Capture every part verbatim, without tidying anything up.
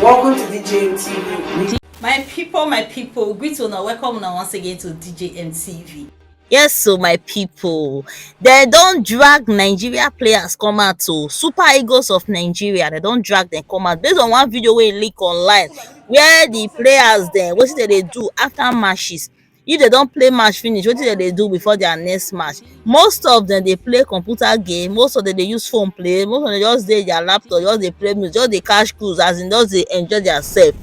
Welcome to D J M T V. My people, my people, greet una, welcome una once again to D J M T V. Yes, so my people, they don't drag Nigeria players come out to Super Eagles of Nigeria. They don't drag them come out based on one video we leak online where the players then what did they do after matches? If they don't play match finish, what did they do before their next match? Most of them they play computer game, most of them they use phone play, most of them just dey their laptop, just they play music, just they cash cruise, as in just they enjoy themselves.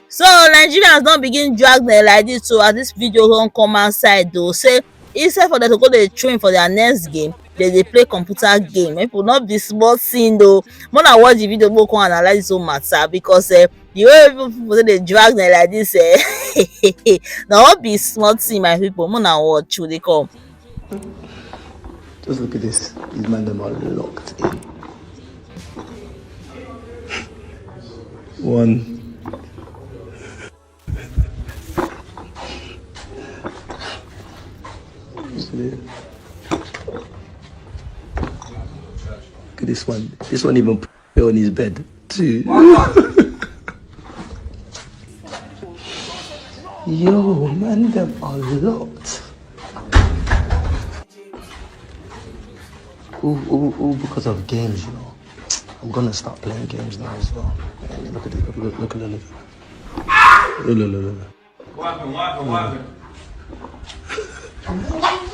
So Nigerians don't begin drag them like this. So as this video don't come outside though, say instead for them to go they train for their next game, they they play computer game. People not be small thing though. When I watch the video, go come analyze this whole matter because uh, the way people people say they drag them like this, eh, now all be small thing, my people. When I watch, what they come. Just look at this. These men them are locked in. One. Look at this one. This one even put on his bed too. Yo, man, them are locked. Ooh, ooh, ooh, because of games, you know. I'm gonna start playing games now as well. Look at it, look, look, look at it, look at it. Look, look, look, look. What happened? What happened? What happened? I'm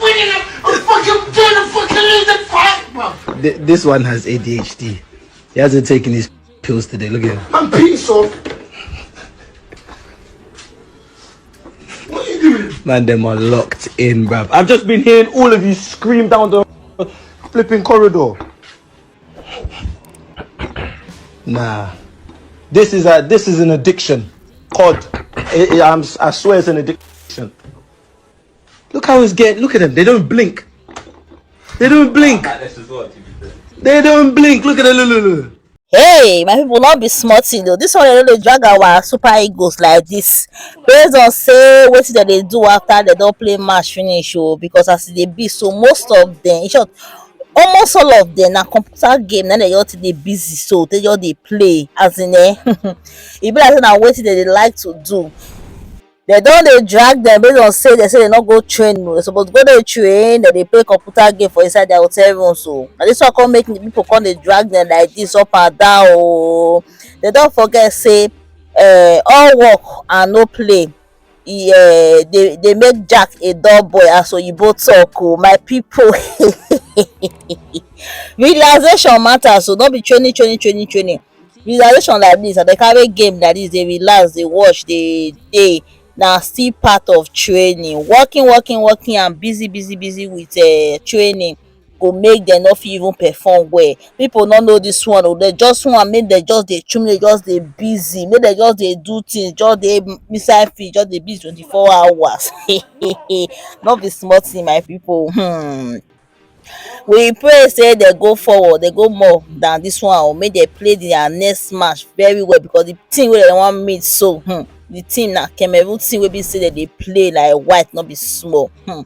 winning. I'm fucking done. I'm fucking losing fight, bro. Th- This one has A D H D. He hasn't taken his pills today. Look at him. I'm peeing, so. What are you doing? Man, them are locked in, bruv. I've just been hearing all of you scream down the flipping corridor. Nah. This is a this is an addiction. C O D. I, I, I'm, I swear it's an addiction. Look how it's getting. Look at them. They don't blink. They don't blink. They don't blink. Look at the look, look, look. Hey, my people, not be small thing though. This one they drag our Super Eagles like this. Based on say what did they do after they don't play match finish, oh, because as they be so, most of them, in short, almost all of them na computer game, na they just dey busy, so they just dey play, as in eh, e be like say na wetin dem dey like to do. Dem don dey drag dem based on say dem say dem no go train o, dem suppose go dey train, dem dey play computer game for inside their hotel room, so na this one come make the people come dey drag dem like this up and down o. Dem don forget say eh, all work and no play e um dey dey make jack a dull boy, as oyibo talk o, my people. Relaxation matters o, no be training training training training. Relaxation like this, as dem carry game like this dey relax, dey watch, dey dey na still part of training. Working working working and busy busy busy with um training go make dem no fit even perform well. People no know this one o, dem just want make dem just dey chum, dey just dey busy, make dem just dey do things, just dey inside field, just dey busy twenty four hours. No be small thing, my people. Hmm. We pray say dem go forward, dem go more than this one o, make dem play their next match very well, because the team wey dem wan meet so, hmm, the team na Cameroon team wey be say dem dey play like white, no be small. Hmm.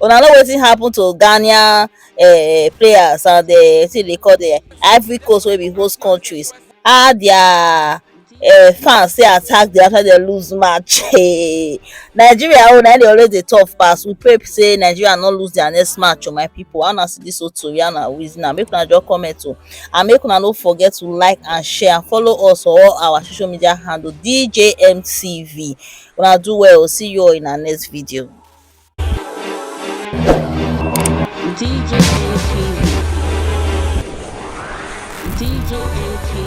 Una know wetin happen to Ghanaian uh, players and uh, wetin dey call the Ivory Coast wey be host countries, how their uh, fans say attack them after they lose match. Nigeria own na dey always dey tough pass. We pray say Nigeria no lose their next match o, my people. How una see this whole tori? How una reason am? Make una just comment o, and make una no forget to like and share and follow us for all our social media handle D J M T V. Una do well o. See you all in our next video. D J M T V. D J M T V.